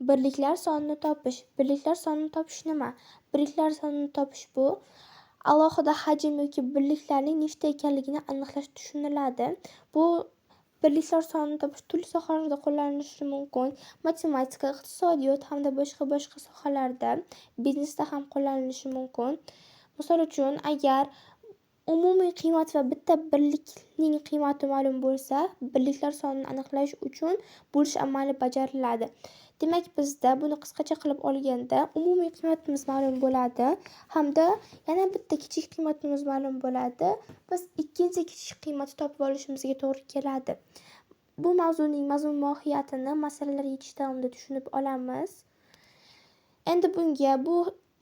Birliklar sonini topish. Birliklar sonini topish nima? Birliklar sonini topish bu alohida hajm yoki birliklarning nechta ekanligini aniqlash tushuniladi. Bu birliklar sonini topish turli sohalarda qo'llanilishi mumkin. Matematika, iqtisodiyot hamda boshqa sohalarda, biznesda ham qo'llanilishi mumkin. Misol uchun, agar umumiy qiymat va bitta birlikning qiymati ma'lum bo'lsa, birliklar sonini aniqlash uchun bo'lish amali bajariladi. Demak, bizda buni qisqacha qilib olganda umumiy qiymatimiz ma'lum bo'ladi hamda yana bitta kichik qiymatimiz ma'lum bo'ladi. Biz ikkinchi kichik qiymatni topib olishimizga to'g'ri keladi. Bu mavzuning mazmun mohiyatini masalalar yechish davomida tushunib olamiz. Endi bunga bu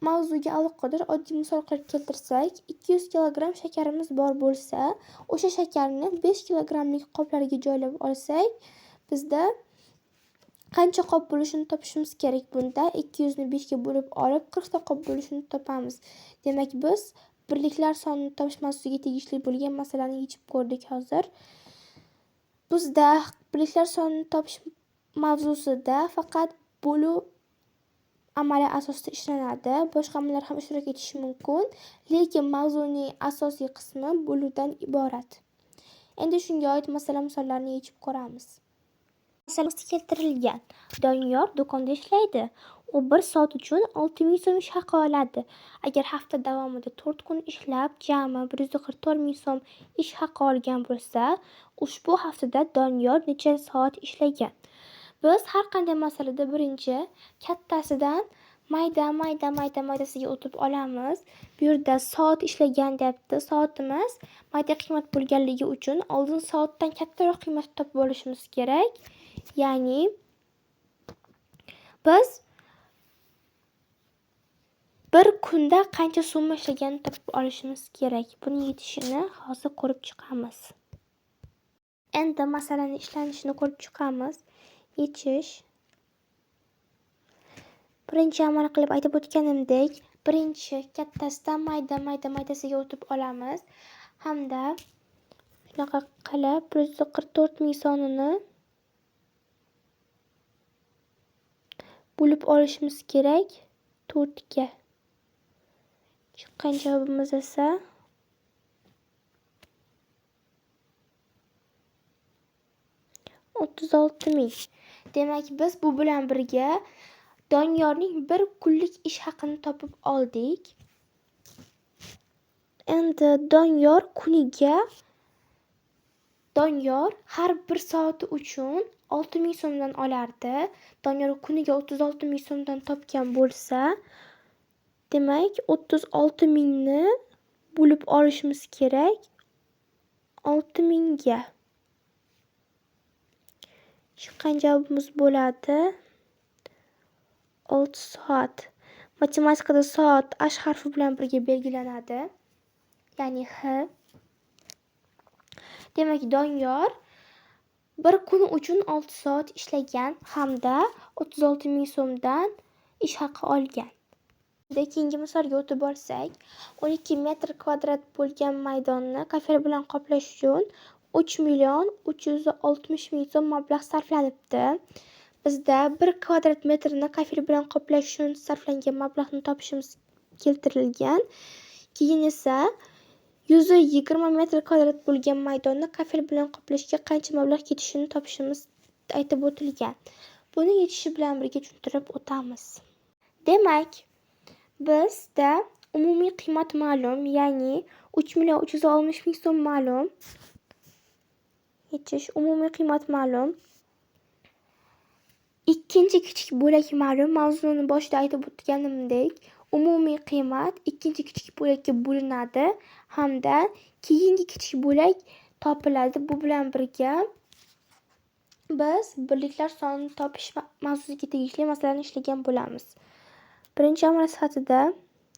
mavzuga aloqador oddiy misol qilib keltirsak, 200 kilogramm shakarimiz bor bo'lsa, o'sha shakarni 5 kilogrammlik qoplarga joylab olsak, bizda qancha qop bo'lishini topishimiz kerak. Bunda 200 ni 5 ga bo'lib olib, 40 ta qop bo'lishini topamiz. Demak, biz birliklar sonini topish mavzusiga tegishli bo'lgan masalani yechib ko'rdik hozir. Bizda birliklar sonini topish mavzusida faqat bo'luv amali asosida ishlanadi. Boshqa amallar ham ishtirok etishi mumkin, lekin mavzuning asosiy qismi bo'luvdan iborat. Endi shunga oid masala misollarni yechib ko'ramiz. Masalasi keltirilgan. Doniyor do'konda ishlaydi. U 1 soat uchun 6000 so'm ish haqi oladi. Agar hafta davomida 4 kun ishlab, jami 144 ming so'm ish haqi olgan bo'lsa, ushbu haftada Doniyor necha soat ishlagan? Biz har qanday masalada birinchi kattasidan mayda mayda mayda maydasiga o'tib olamiz. Bu yerda soat ishlagan deyapti. Soatimiz mayda qiymat bo'lganligi uchun oldin soatdan kattaroq qiymat topib olishimiz kerak. Ya'ni biz bir kunda qancha summa ishlaganini topib olishimiz kerak. Buni yechishini hozir ko'rib chiqamiz. Endi masalani ishlanishini ko'rib chiqamiz. Yechish. Birinchi amal qilib aytib o'tganimdek, birinchi kattasidan mayda mayda maydasiga o'tib olamiz hamda shunaqa qilib 144 ming sonini bo'lib olishimiz kerak 4 ga. Chiqqan javobimiz esa 36 ming. Demak, biz bu bilan birga Doniyorning bir kunlik ish haqini topib oldik. Endi Doniyor kuniga Doniyor har bir soati uchun 6000 so'mdan olardi. Doniyor kuniga 36 ming so'mdan topgan bo'lsa, demak 36 mingni bo'lib olishimiz kerak 6000 ga. Chiqqan javobimiz bo'ladi 6 soat. Matematikada soat H harfi bilan birga belgilanadi. Ya'ni H. Demak, Doniyor bir kun uchun 6 soat ishlagan hamda 36 ming so'mdan ish haqi olgan. Keyingi misolga o'tib olsak, 12 metr kvadrat bo'lgan maydonni kafel bilan qoplash uchun 3 million 360 ming so'm mablag' sarflanibdi. Bizda 1 kvadrat metrni kafel bilan qoplash uchun sarflangan mablag'ni topishimiz keltirilgan. Keyin esa 120 metr kvadrat bo'lgan maydonni kafel bilan qoplashga qancha mablag' ketishini topishimiz aytib o'tilgan. Buni yechishi bilan birga tushuntirib o'tamiz. Demak, bizda umumiy qiymat ma'lum, ya'ni 3 million 360 ming so'm ma'lum. Yechish umumiy qiymat ma'lum. Ikkinchi kichik bo'lak ma'lum. Mavzuni boshida aytib o'tganimdek, umumiy qiymat ikkinchi kichik bo'lakka bo'linadi hamda keyingi kichik bo'lak topiladi. Bu bilan birga biz birliklar sonini topish mavzusiga tegishli masalani ishlagan bo'lamiz. Birinchi amal sifatida,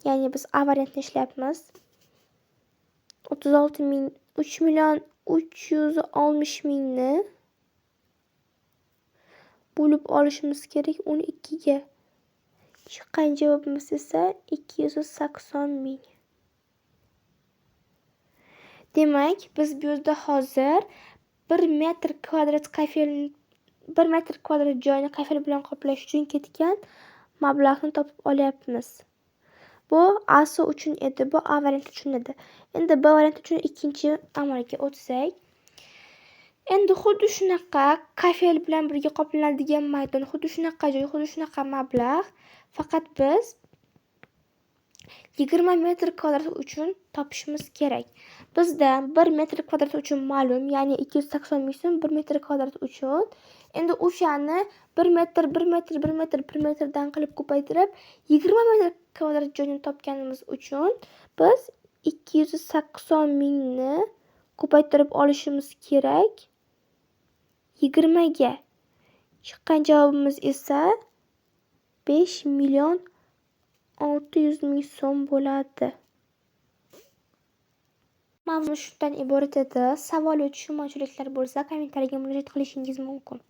ya'ni biz A variantini ishlayapmiz. 36 ming 3 million 360 mingni bo'lib olishimiz kerak 12 ga. Chiqqan javobimiz esa 280 ming. Demak, biz bu yerda hozir 1 metr kvadrat kafelni 1 metr kvadrat joyni kafel bilan qoplash uchun ketgan mablag'ni topib olyapmiz. Bu A si uchun edi, bu A varianti uchun edi. Endi B varianti uchun ikkinchi amalga o'tsak, endi xuddi shunaqa kafel bilan birga qoplanadigan maydon, xuddi shunaqa joy, xuddi shunaqa mablag', faqat biz 20 metr kvadrat uchun topishimiz kerak. Bizda 1 metr kvadrat uchun ma'lum, ya'ni 280 ming so'm 1 metr kvadrat uchun. Endi o'shani 1 metr, 1 metr, 1 metr, 1 metrdan qilib ko'paytirib, 20 metr kvadrat joyni topganimiz uchun biz 280 mingni ko'paytirib olishimiz kerak 20 ga. Chiqqan javobimiz esa 5 million 600 ming so'm bo'ladi. Mavzu shundan iborat edi. Savol va tushunmovchiliklar bo'lsa, kommentariyaga murojaat qilishingiz mumkin.